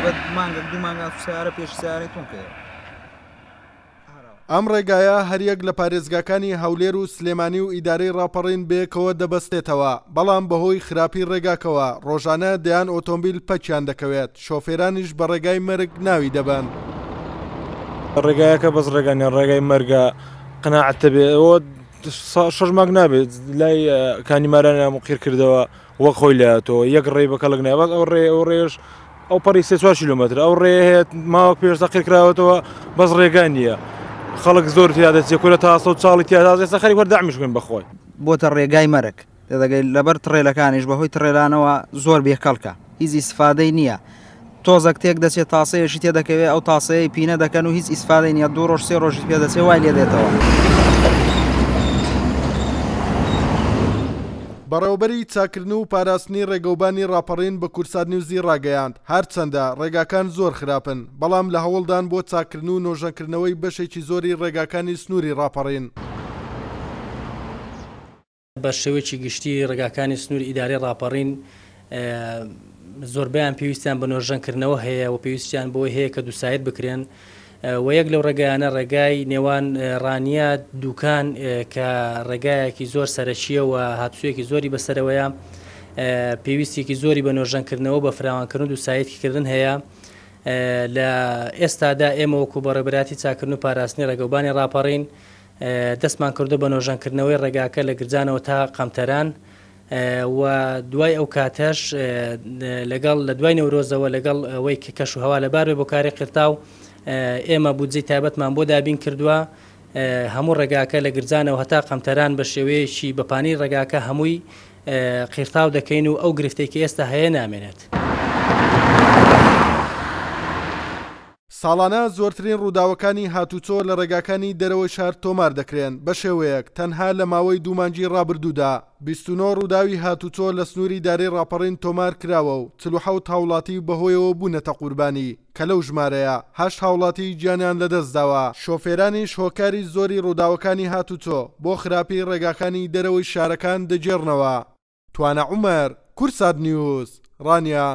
بە مانگێک دوو مانگ ئاسو سەیارە پێش سەیارەی تۆم کەیە. ئەم ڕێگایە هەریەک لە پارێزگاکانی هەولێر و سلێمانی و ئیدارەی ڕاپەڕین بەیەکەوە دەبەستێتەوە، بەڵام بەهۆی خراپی ڕێگاکەوە ڕۆژانە دەیان ئۆتۆمبیل پەکیان دەکەوێت، شۆفێرانیش بە ڕێگای مەرگ ناوی دەبەن. ڕێگایەکە بەس ڕێگا نیە ڕێگای مەرگە قەناعەت تەبێ ئەوە شەش مانگ نابێت لای کانی مارانیان قیر کردەوە وەک خۆی لاتەوە یەک ڕێی بە کەڵک نایە بەس ئەو ڕێ ئەو ڕێش ئەو پەڕی سێ چوار کیلۆمەتر ئەو ڕێ هەیە ماوەک پێشتا قیر کراوەتەوە بەس ڕێگا نییە خەڵک زۆر تیا دەچێت کورە تاسە و چاڵی تیا ئێستا خەریک وەردەعمیش بووین بەخۆی. بۆتە ڕێگای مەرگ تێدەگەی لەبەر تڕێلەکانیش بەهۆی تڕێلانەوە زۆر بێکەڵکە هیچ ئیسفادەی نییە تۆزەک تێک دەچێت تاسەیەشی تێدەکەوێ ئەو تاسەیە پینە دەکەن و هیچ ئیسفادەی نییە دوو ڕۆژ سێ ڕۆژی پێ دەچێ وای لێ دێتەوە. بەڕێوەبەری چاککردن و پاراستنی ڕێگەوبانی ڕاپەڕین بە کوردسات نیوزی ڕاگەیاند، هەرچەندە ڕێگاکان زۆر خراپن، بەڵام لە هەوڵدان بۆ چاککردن و نۆژەنکردنەوەی بەشێکی زۆری ڕێگاکانی سنووری ڕاپەڕین. بە شێوەیەکی گشتی ڕێگاکانی سنووری ئیدارەی ڕاپەڕین زۆربەیان پێویستیان بە نۆژەنکردنەوە هەیە و پێویستیان بەوەی هەیە کە دووسایت بکرێن و یەک لەو ڕێگایانە ڕێگای نێوان ڕانیە دوکان کە ڕێگایەکی زۆر سەرەکییە و هاتوچۆیەکی زۆری بەسەرەوەیە پێویستیەکی زۆری بە نۆژەنکردنەوە بە فراوانکردن و دووسایتکردن هەیە لە ئێستادا ئێمە وەکو بەڕێوەبەرایەتی چاککردن و پاراستنی ڕێگەوبانی ڕاپەڕین دەستمان کردووە بە نۆژەنکردنەوەی ڕێگاکە لە گرجانەوە تا قەمتەران و دوای ئەو کاتەش لەگەڵ لە دوای نەورۆزەوە لەگەڵ ئەوەی کە کەش و هەوا لەبار بێ بۆ کاری قیرتاو ئێمە بودجەی تایبەتمان بۆ دابین کردووە هەموو ڕێگاکە لە گرجانەوە هەتا قەمتەران بە شێوەیەکی بەپانی ڕێگاکە هەمووی قیرتاو دەکەین و ئەو گرفتێک کە ئێستا هەیە نامێنێت. ساڵانە زۆرترین ڕووداوەکانی هاتوچۆ لە ڕێگاکانی دەرەوەی شار تۆمار دەکرێن، بەشێوەیەک تەنها لە ماوەی دوو مانگی ڕابردوودا 29 ڕووداوی هاتوچۆ لە سنووری دارەی ڕاپەڕین تۆمار کراوە و 47 هاوڵاتی بەهۆیەوە بوونەتە قوربانی کە لەو ژمارەیە هەشت هاوڵاتی گیانیان لەدەستداوە. شۆفێرانیش هۆکاری زۆری ڕووداوەکانی هاتوچۆ بۆ خراپی ڕێگاکانی دەرەوەی شارەکان دەگێڕنەوە. توانا عومەر، کوردسات نیوز، ڕانیە.